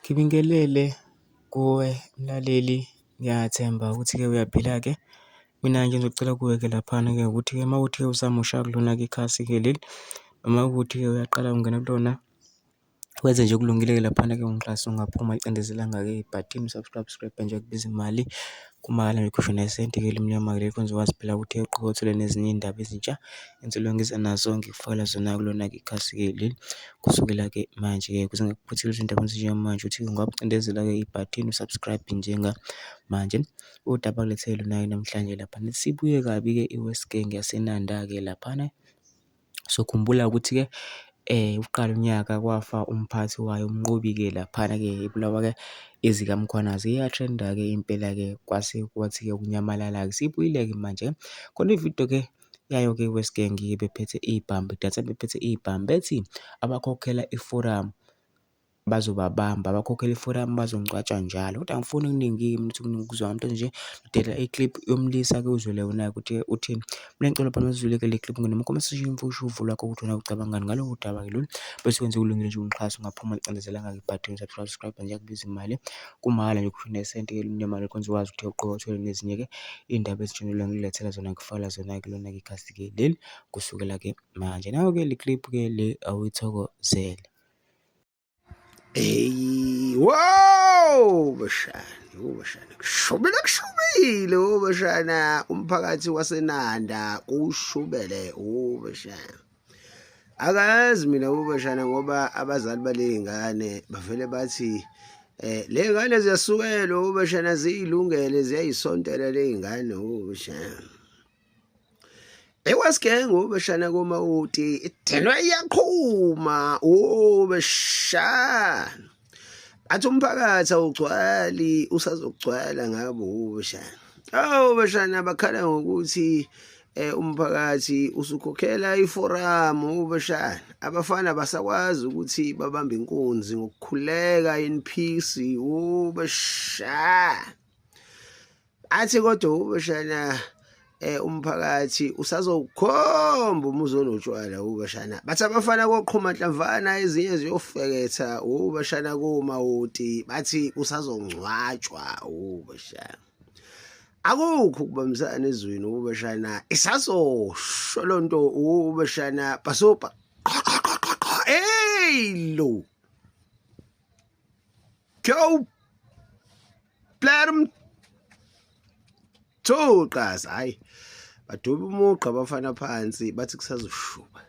Ngibingelele kuwe mlaleli, ngiyathemba ukuthi-ke uyaphila-ke. Mina nje engizocela kuwe-ke laphana-ke ukuthi-ke uma kuwukuthi-ke usamusha kulona-ke ikhasi-ke leli, noma kuwukuthi-ke uyaqala ungena kulona, wenze nje okulungile-ke laphana-ke ungixhase ungaphumi ulicindezelanga-ke ibhathini u-subscribe subscribe nje akubizi imali, kumahhala nje awukhishwa nesenti-ke elimnyama-ke leli khona uzokwazi phela ukuthi uqhubeke uthole nezinye iy'ndaba ezintsha engizobe ngiza nazo ngikufakela zona kulona-ke ikhasi-ke leli. Kusukela-ke manje-ke ukuze ngingakuphutheli izindaba ezinjengamanje ukuthi ungakucindezela-ke ibhathini u-subscribe njengamanje. Udaba engilethele lona-ke namhlanje laphana sibuye kabi-ke i-West Gang yaseNanda-ke laphana. So khumbula ukuthi-ke uqala unyaka kwafa umphathi wayo uMnqobi-ke laphana-ke ebulawa-ke ezikaMkhwanazi. Iyatrenda-ke impela-ke kwase kwathi-ke ukunyamalala-ke. Sibuyile-ke manje khona ividiyo-ke yayo-ke i-West Gang bephethe iy'bhamu bedansa bephethe iy'bhamu bethi abakhokhela iforamu bazobabamba, abakhokhela iforamu bazongcwatshwa njalo. Kodwa angifuni okuningi-ke mina ukuthi okuningi ukuzwa ngamuntu nje dela i-clip yomlisa-ke uzwele wena-ke ukuthi uthini. Mina ngicela phana uzwile-ke le clip ungene kuma-comment section mfowethu usho uvo lwakho ukuthi wena ucabangani ngalolu daba-ke lolu. Bese wenze okulungile nje ungixhase ungaphuma ulicindezelanga-ke ibhathini subscribe nje akubizi imali kumahhala nje kushona nesenti elimnyama lokho uzokwazi ukuthi uqhubeke uthole nezinye-ke iy'ndaba ezinjalo ngilethela zona ngikufakela zona-ke kulona-ke ikhasi-ke leli kusukela-ke manje. Nayo-ke le clip-ke le awuyithokozele. Hey, wow, bashana, bashana, kushubile kushubile, bashana, umphakathi waseNanda kushubele, bashana. Akazi mina ubashana ngoba abazali baley'ngane bavele bathi le ngane ziyasukelwa ubashana ziyilungele ziyayisontela ley'ngane ubashana. Ewasgengu ubeshana komawuti idenwe iyaqhuma ubeshana. Athi umphakathi awugcwali usazogcwala ngabo ubeshana. Awu beshana bakhala ngokuthi umphakathi usukhokhela iforamu ubeshana. Abafana basakwazi ukuthi babambe inkunzi ngokukhuleka in peace ubeshana. Athi kodwa ubashana umphakathi usazowukhomba umuzi onotshwala ubashana. Bathi abafana koqhuma nhlamvana ezinye ziyofeketha ubashana komawoti bathi usazongcwatshwa ubashana. Akukho ukubambisana ezweni ubashana isazosho lonto ubashana bhasobha hey lo Go Plarum Thuqaza hayi baduba umugqa abafana phansi bathi kusazoshuba.